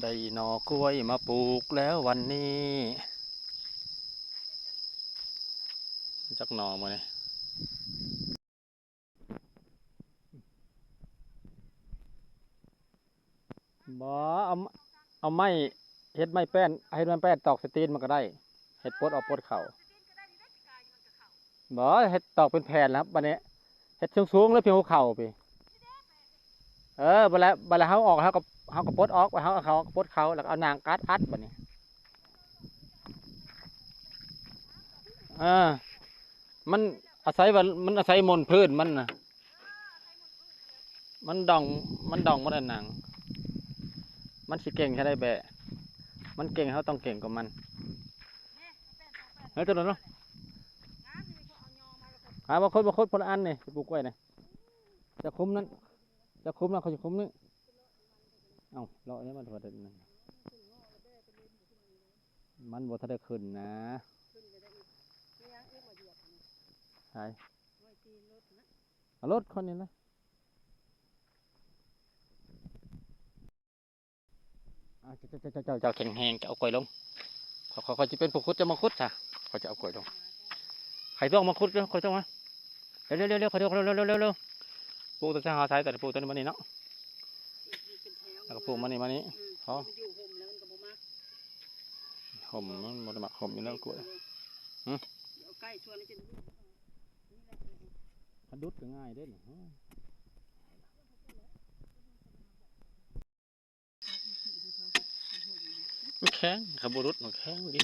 ໄດ້ໜໍ່ກ້ວຍມາປູກແລ້ວວັນນີ້ ຈັກໜໍ່ມື້ນີ້. ບໍ່ ເອົາ ເອົາໄມ້ ເຮັດໄມ້ແປ້ນ ເຮັດໄມ້ແປ້ນຕອກໃສ່ຕີນມັນກໍໄດ້ ເຮັດປົດອອກປົດເຂົ້າ. ບໍ່ ເຮັດຕອກເປັນແຜ່ນແລ້ວ ບັດນີ້ເຮັດສູງໆ ແລ້ວພຽງຫົວເຂົ່າພີ້. ເອີ ບັດລະ ບັດລະເຮົາອອກ ເຮົາກໍ ເຮົາກໍປົດອອກ ເຮົາ ເຮົາກໍປົດເຂົ້າ ແລ້ວກໍເອົາໜັງອັດ ອັດບັດນີ້. ເອີ ມັນອາໄສວ່າ ມັນອາໄສມົນພື້ນມັນນະ ມັນດອງ ມັນດອງໝົດອັນໜັງ ມັນຊິເກັ່ງແຄ່ໃດແບະ ມັນເກັ່ງ ເຮົາຕ້ອງເກັ່ງກວ່າມັນ. ເອີ ຕົວນັ້ນເນາະ ຫາມາຂຸດ ມາຂຸດຄົນລະອັນນີ້ ຊິປູກກ້ວຍນີ້ ຈະຄຸມນັ້ນ ຈະຄຸມນັ້ນ ຂ້ອຍຊິຄຸມນີ້. ເອົ້າ ເລາະນີ້ມັນບໍ່ທັນໄດ້ ມັນບໍ່ທັນໄດ້ຂຶ້ນນະ ໃສ ເອົາລົດຄົນນີ້ນະ. ເຈົ້າ ເຈົ້າ ເຈົ້າ ເຈົ້າແຂງແຮງ ເຈົ້າເອົາກ້ວຍລົງ ຂ້ອຍ ຂ້ອຍ ຂ້ອຍຊິເປັນຜູ້ຂຸດ ເຈົ້າມາຂຸດຊະ ຂ້ອຍຈະເອົາກ້ວຍລົງ. ໃຜຕ້ອງມາຂຸດເດີ ຂ້ອຍຕ້ອງມາ ເລັວໆ ເລັວໆ ຂ້ອຍເດີ ເລັວໆ ເລັວໆ ປູກແຕ່ເທິງຫາໄສ ແຕ່ປູກຕົວນີ້ມານີ້ເນາະ ແລ້ວກໍປູກມານີ້ ມານີ້ ອືມ ພໍ ມັນຢູ່ຮົ່ມແລ້ວມັນກໍບໍ່ມັກ ຮົ່ມ ມັນບໍ່ໄດ້ມັກຮົ່ມຢູ່ແລ້ວກ້ວຍ. ຫຶ ເອົາໃກ້ຊວນ ມັນຈະ ຄັນດຸດກໍງ່າຍເດ້ນີ້ ມັນແຂງ ຄັນບໍ່ຫຼຸດມັນແຂງເດ້.